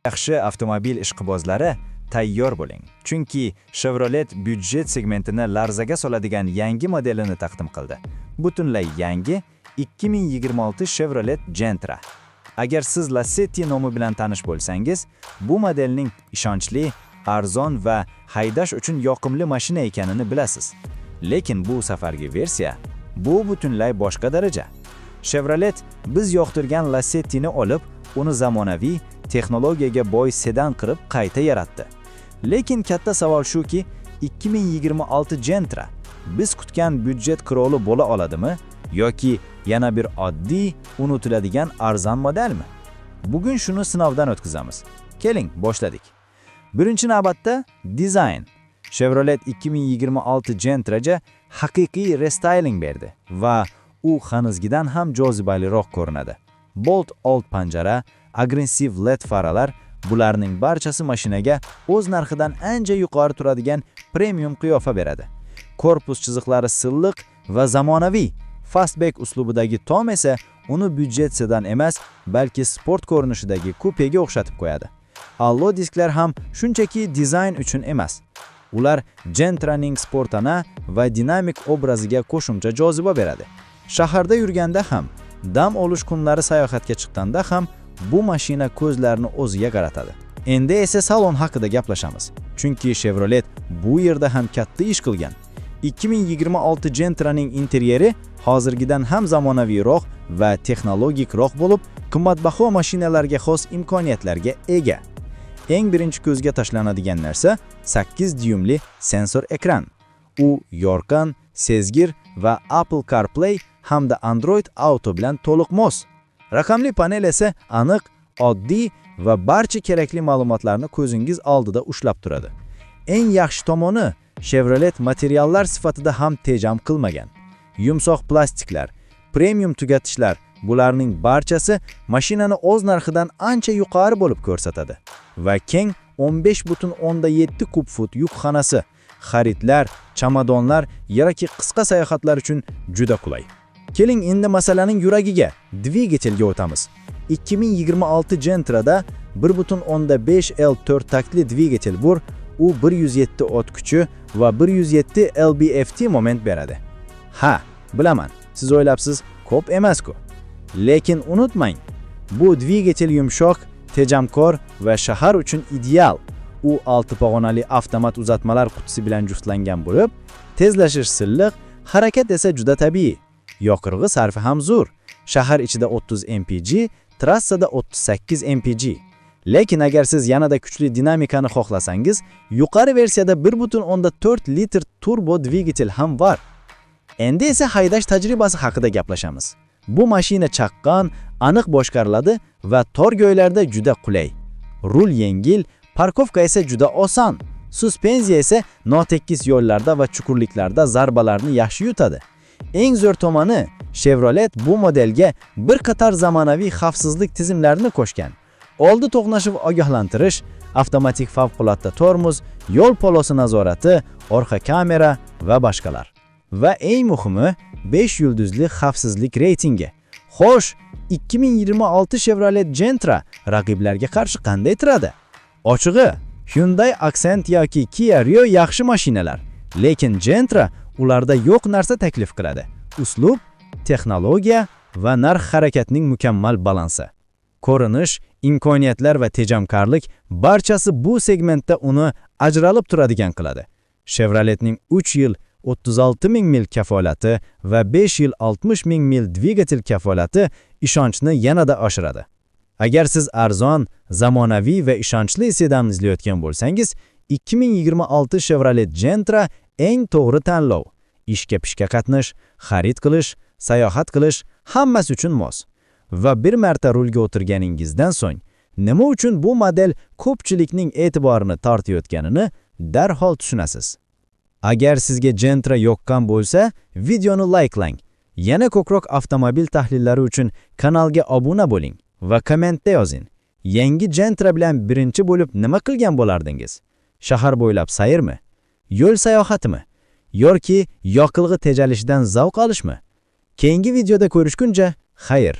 Yaxshi avtomobil ishqibozlari, tayyor bo'ling. Chunki Chevrolet byudjet segmentini larzaga soladigan yangi modelini taqdim qildi. Butunlay yangi 2026 Chevrolet Gentra. Agar siz Lacetti nomi bilan tanish bo'lsangiz, bu modelning ishonchli, arzon va haydash uchun yoqimli mashina ekanini bilasiz. Lekin bu safargi versiya bu butunlay boshqa daraja. Chevrolet biz yoqtirgan Lacettini olib, uni zamonaviy, texnologiyaga boy sedan qilib qayta yaratdi. Lekin katta savol shuki, 2026 Gentra biz kutgan byudjet qiroli bo'la oladimi yoki yana bir oddiy, unutiladigan arzon modelmi? Bugun shuni sinovdan o'tkazamiz. Keling, boshladik. Birinchi navbatda dizayn. Chevrolet 2026 Gentraga haqiqiy restyling berdi va u hanuzgidan ham jozibaliroq ko'rinadi. Bolt old panjara, agressiv LED faralar, bularning barchasi mashinaga o'z narxidan ancha yuqori turadigan premium qiyofa beradi. Korpus chiziqlari silliq va zamonaviy. Fastback uslubidagi tom esa uni byudjet sedan emas, balki sport ko'rinishidagi kupega o'xshatib qo'yadi. Allo disklar ham shunchaki dizayn uchun emas. Ular Gentraning sportona va dinamik obraziga qo'shimcha joziba beradi. Shaharda yurganda ham, dam olish kunlari sayohatga chiqqanda ham bu mashina ko'zlarni o'ziga qaratadi. Endi esa salon haqida gaplashamiz. Chunki Chevrolet bu yerda ham katta ish qilgan. 2026 Gentraning interyeri hozirgidan ham zamonaviyroq va texnologikroq bo'lib, qimmatbaho mashinalarga xos imkoniyatlarga ega. Eng birinchi ko'zga tashlanadigan narsa 8 dyumli sensor ekran. U yorqin, sezgir va Apple CarPlay hamda Android Auto bilan to'liq mos. Raqamli panel esa aniq, oddiy va barcha kerakli ma'lumotlarni ko'zingiz oldida ushlab turadi. Eng yaxshi tomoni, Chevrolet materiallar sifatida ham tejam qilmagan. Yumshoq plastiklar, premium tugatishlar, bularning barchasi mashinani o'z narxidan ancha yuqori bo'lib ko'rsatadi. Va keng 15,7 kub fut yukxonasi xaridlar, chamadonlar yoki qisqa sayohatlar uchun juda qulay. Keling, endi masalaning yuragiga, dvigatelga o'tamiz. 2026 Gentrada 1,5 L 4 taktli dvigatel bor, u 107 ot kuchi va 107 lb-ft moment beradi. Ha, bilaman, siz o'ylabsiz, ko'p emas-ku. Lekin unutmang, bu dvigatel yumshoq, tejamkor va shahar uchun ideal. U 6 pog'onali avtomat uzatmalar qutisi bilan juftlangan bo'lib, tezlashish silliq, harakat esa juda tabiiy. Yoqilg'i sarfi ham zo'r. Shahar ichida 30 mpg, trassada 38 mpg. Lekin agar siz yanada kuchli dinamikani xohlasangiz, yuqori versiyada 1,4 litr turbo dvigatel ham bor. Endi esa haydash tajribasi haqida gaplashamiz. Bu mashina chaqqon, aniq boshqariladi va tor joylarda juda qulay. Rul yengil, парковка esa juda oson. Suspenziya esa notekis yo'llarda va chuqurliklarda zarbalarni yaxshi yutadi. Eng zo'r tomoni, Chevrolet bu modelga bir qator zamonaviy xavfsizlik tizimlarini qo'shgan. Oldi to'qnashuv ogohlantirish, avtomatik favqulodda tormoz, yo'l polosi nazorati, orqa kamera va boshqalar. Va eng muhimi, 5 yulduzli xavfsizlik reytingi. Xo'sh, 2026 Chevrolet Gentra raqiblarga qarshi qanday turadi? Ochig'i, Hyundai Accent yoki Kia Rio yaxshi mashinalar, lekin Gentra ularda yo'q narsa taklif qiladi. Uslub, texnologiya va narx harakatning mukammal balansi. Ko'rinish, imkoniyatlar va tejamkorlik barchasi bu segmentda uni ajralib turadigan qiladi. Chevroletning 3 yil 36 ming mil kafolati va 5 yil 60 ming mil dvigatel kafolati ishonchni yanada oshiradi. Agar siz arzon, zamonaviy va ishonchli sedan izlayotgan bo'lsangiz, 2026 Chevrolet Gentra eng to'g'ri tanlov. Ishga pishga qatnash, xarid qilish, sayohat qilish hammasi uchun mos. Va bir marta rulga o'tirganingizdan so'ng, nima uchun bu model ko'pchilikning e'tiborini tortayotganini darhol tushunasiz. Agar sizga Gentra yoqqan bo'lsa, videoni layklang. Yana ko'proq avtomobil tahlillari uchun kanalga obuna bo'ling va kommentda yozing. Yangi Gentra bilan birinchi bo'lib nima qilgan bo'lardingiz? Shahar bo'ylab sayrmi? Yo'l sayohatimi? Yoki yoqilg'i tejalishidan zavq olishmi? Keyingi videoda ko'rishguncha, xayr.